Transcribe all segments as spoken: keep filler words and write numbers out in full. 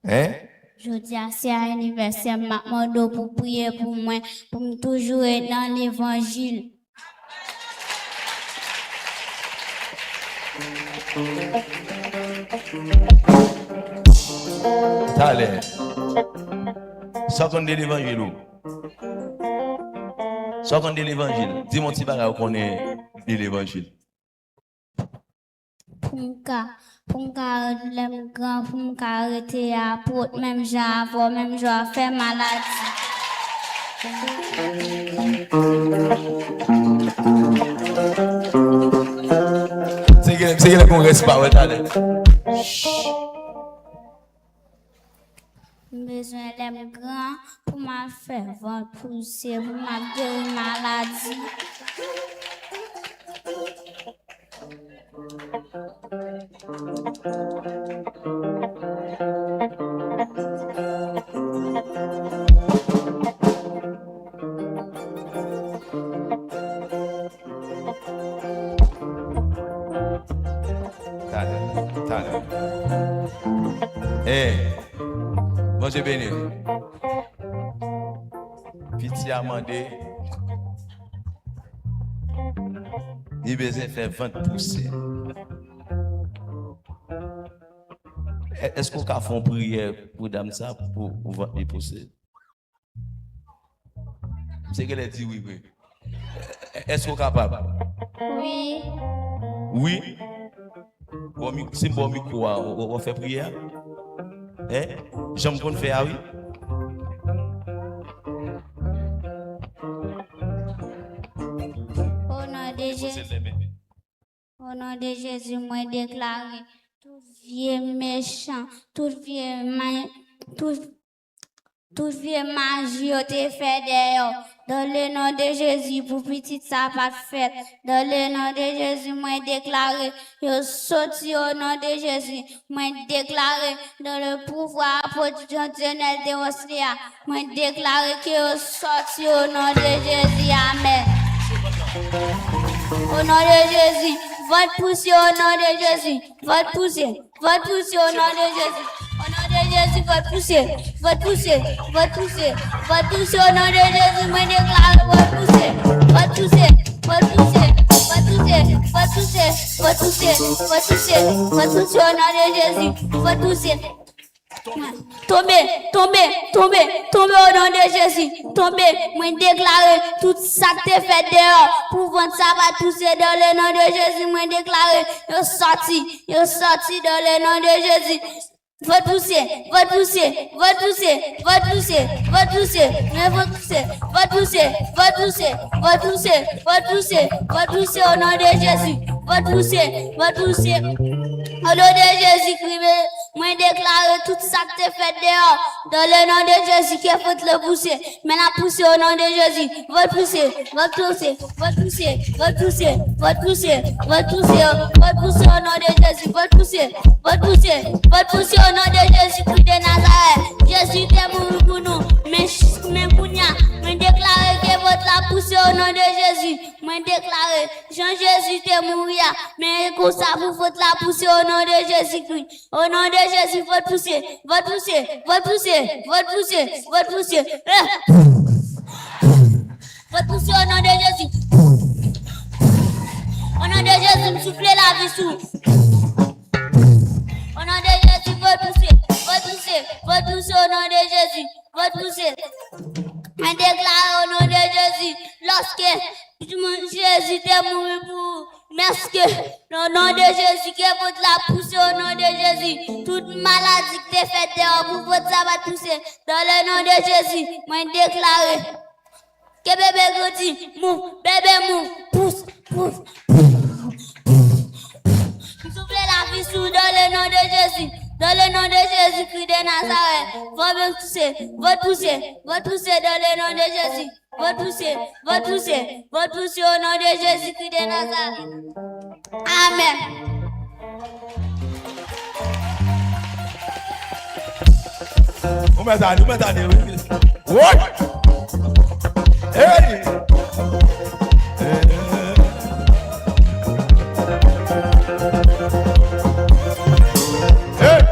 Hein? Jodi a se anivèsè m, m ap mande w pou w priye pou mwen, pou m toujou ret nan levanjil. Talè. Sa w konn de levanjil ou? Sa w konn de levanjil? Di m yon ti bagay ou konnen de levanjil. Pou m ka, pou m ka, lè m gran, pou m ka rete apot, menm jan avè w, menm jan w ap fè maladi. Se genlè, se genlè gon rès pawòl talè. M bezwen lè m gran pou m al fè vant pouse, pou m al geri maladi. Talè, talè. Hey, Bondye beni w. Piti a mande, li bezwen fè vant pouse. È-, èske w ka fè yon priyè pou dam sa pou, pou vant li pouse? Misye genlè di wi vre. Èske w kapab? Wi. Wi? Bon, mi-, si m ba w mikwo a, w, w, w ap fè priyè a? Hein? Jan m konn fè a, wi. O non de Jezi. O non de Jezi, mwen deklare tout vye mechan, tout vye ma-, tout, tout vye maji yo te fè dèyè w. Dans le nom de Jésus, pou pitit sa pa t fèt. Dans le nom de Jésus, mwen deklare yo soti o non de Jezi. Mwen deklare dans le pouvoir prodige de Dionel de Wesley a, mwen deklare ke yo soti o non de Jezi. Amèn. O non de Jezi, vant pouse o non de Jezi. Vant pouse, vant pouse o non de Jezi. O non de Jezi, vant pouse, vant pouse, vant pouse, vant pouse o non de Jezi. Mwen deklare vant pouse, vant pouse, vant pouse, vant pouse, vant pouse, vant pouse, vant pouse, vant pouse o non de Jezi. Vant pouse. Tonbe, tonbe, tonbe, tonbe o non de Jezi. Tonbe, mwen deklare tout sa k te fèt deyò pou vant sa pa t pouse dans le nom de Jezi. Mwen deklare yo sòti, yo sòti dans le nom de Jezi. Vant pouse, vant pouse, vant pouse, vant pouse, vant pouse, men vant pouse, vant pouse, vant pouse, vant pouse, vant pouse, vant pouse o non de Jezi. Vant pouse, vant pouse. O non de Jezi Kris, mwen deklare tout sa k te fèt deyò, dans le nom de Jezi, ke vant lan pouse. Men l ap pouse o non de Jezi. Vant pouse, vant pouse, vant pouse, vant pouse, vant pouse, vant pouse o non de Jezi. Vant pouse, vant pouse, vant pouse o non de Jezi Kris de Nazarèt. Jezi te mouri pou nou, men, men kounye a, mwen deklare ke vant la pouse o non de Jezi. Mwen deklare, jan Jezi te mouri a, men konsa pou vant la pouse o non de Jezi Kris. O non de Jezi, vant pouse, vant pouse, vant pouse, vant pouse, vant pouse. Eh! Vant pouse o non de Jezi. O non de Jezi, m soufle lavi sou ou. O non de Jezi, vant pouse, vant pouse, vant pouse o non de Jezi. Vant pouse. Mwen deklare o non de Jezi, lòske Jezi te mouri pou ou, men èske nan non de Jezi ke vant la pouse o non de Jezi, tout maladi ki te fèt deyò pou vant sa pa t pouse, dans le nom de Jezi, mwen deklare ke bebe grandi, mou, bebe mou, pous, pous, pous. M soufle lavi sou ou dans le nom de Jezi, dans le nom de Jezi Kris de Nazarèt. Vant pouse, vant pouse, vant pouse dans le nom de Jezi. Vant pouse, vant pouse, vant pouse o non de Jezi Kris de Nazarèt. Amèn. Ou mèt ale, ou mèt ale, wi. Woy! Hey! Hey!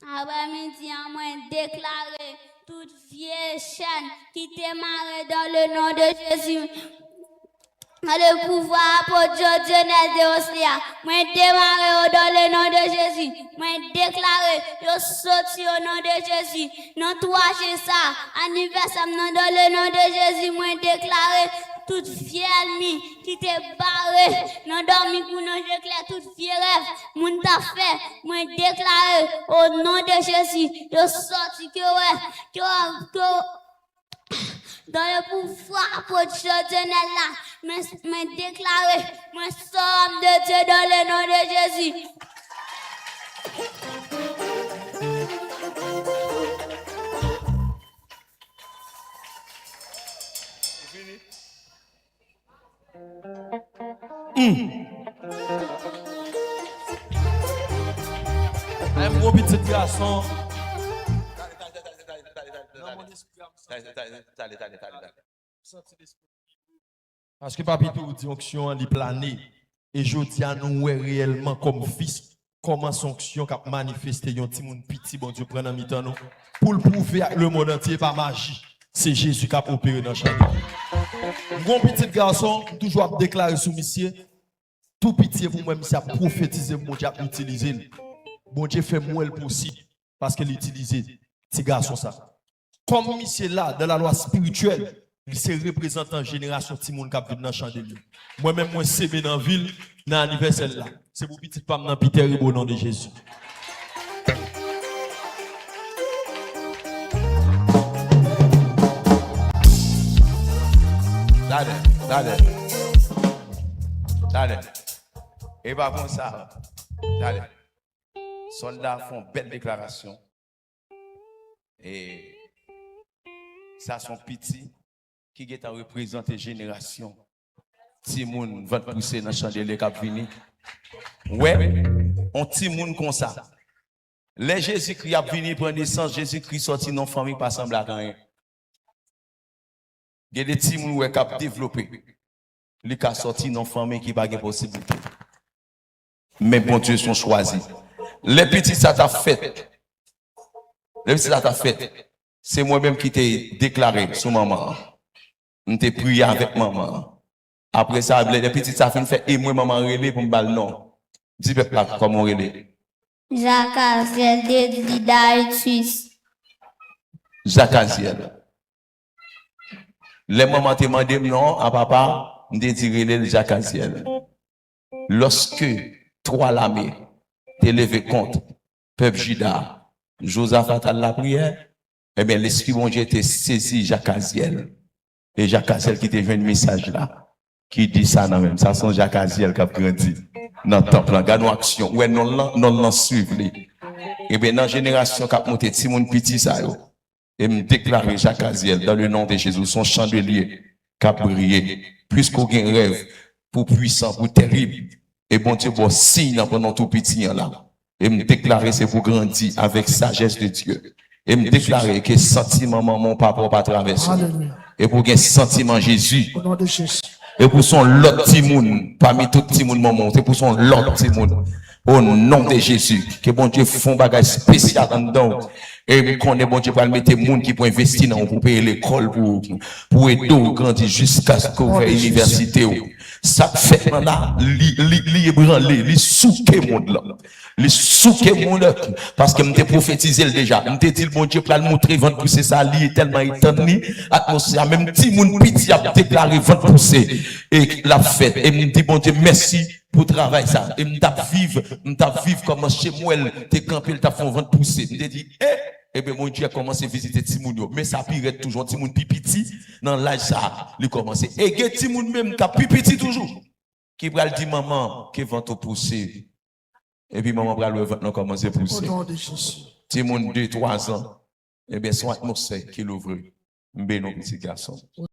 Aprèmidi an, mwen deklare tout vye chèn ki te mare dans le nom de Jésus. Dans le pouvoir apot Dieudonne de Oslia, mwen demare yo dans le nom de Jésus. Mwen deklare yo soti au nom de Jésus. Nan twa je sa, anivèsè m nan dans le nom de Jésus, mwen deklare tout vye ènmi ki te bare nan dòmi kou nan je klè, tout vye rèv moun ta fè, mwen deklare au nom de Jésus, yo soti ke wè, ke wè, ke dans le pouvoir apot Dieudonne la, mwen, mwen deklare, mwen sòm de Dieu dans le nom de Jésus. Ay, m gwo pitit gason. Nan mon espri a, m santi Lespri a. Paske papi tou di onksyon an li plane. E jodi a nou wè reyèlman kòm fis kòman se onksyon k ap manifeste yon timoun piti Bondye pran nan mitan nou pou l pwouve ak lemonn antye pa maji. Se Jezi k ap opere nan chan de. M gon pitit gason, m toujou ap deklare sou misye. Tou piti e pou mwen misye ap pwofetize pou Bondye ap itilize l. Bondye fè m wè l posib paske l itilize ti gason sa. Kòm misye la, dans la loi spirituelle, li se reprezantan jenerasyon timoun k ap vin nan chan de lye. Mwen menm mwen seme nan vil, nan anivèsè l la. Se pou pitit pa m nan Piter Ribo non de Jezi. Talè, talè. Talè. E pa konsa. Talè. Sòlda fè yon bèl deklarasyon. E sa se yon piti ki gentan reprezante jenerasyon timoun vant pouse nan chandelier k ap vini. Wè, yon timoun konsa. Lè Jezikri ap vini pran nesans, Jezikri sòti nan yon fanmi pa sanble ak anyen. Gen de timoun ou wè k ap devlope. Li ka sòti nan yon fanmi ki pa gen posiblite. Men Bondye se yon chwazi. Lè pitit sa t ap fèt, lè pitit sa t ap fèt, se mwen menm ki te deklare sou manman an. M te priye avèk manman an. Apre sa, lè pitit sa fin fèt, e mwen manman an rele pou m ba l non. Di pèp la kòman w rele. Jakazyèl Dedli Daritus. Jakazyèl. Lè manman te mande m non a papa, m te di rele l Jakazyèl. Lòske twa lame te leve kont pèp Jida, Jozafa t al lapriyè, ebyen, Lespri Bondye te sezi Jakazyèl. E Jakazyèl ki te jwenn mesaj la, ki di sa nan men m. Sa se yon Jakazyèl k ap grandi nan tanp lan. Gade yon aksyon. Ou wè non l lan, non l lan swiv li. Ebyen, nan jenerasyon k ap monte, timoun piti sa yo, e m deklare Jakazyèl, dans le nom de Jésus, se yon chandelye k ap briye. Plis ke w gen rèv pou pwisan, pou terib, e Bondye ba w siy nan pandan w tou piti an la. E m deklare se pou grandi avèk sajès de Dye. E m deklare ke santiman manman w papa w pa travèse w. E pou gen santiman Jezi. E pou se yon lòt timoun pami tout timoun manman w. Se pou se yon lòt timoun. O non de Jezi, ke Bondye fè yon bagay espesyal anndan w. E m konnen Bondye pral mete moun ki pou envesti nan ou, pou peye lekòl pou ou, pou ede w grandi jiskaske w fè inivèsite w. Sa k fèt lan la, li, li, li ebranle, li souke mond lan. Li souke mond, paske m te pwofetize l deja. M te di l, Bondye pral montre vant pouse sa, li tèlman etann li, atmosfè a, menm timoun piti ap deklare vant pouse, e l ap fèt. E m di Bondye mèsi pou travay sa. E m t ap viv, m t ap viv kòman Chemwèl te kanpe, l t ap fè yon vant pouse. M te di, e, ebyen, Bondye kòmanse vizite timoun yo. Men sa pi rèd toujou, yon timoun pi piti nan laj sa, li kòmanse. E gen timoun menm k ap pi piti toujou, ki pral di manman ke vant ou pouse. Epi manman pral wè vant lan kòmanse pouse. Timoun de, twa zan, ebyen, se yon atmosfè ki louvri. M beni w, pitit gason.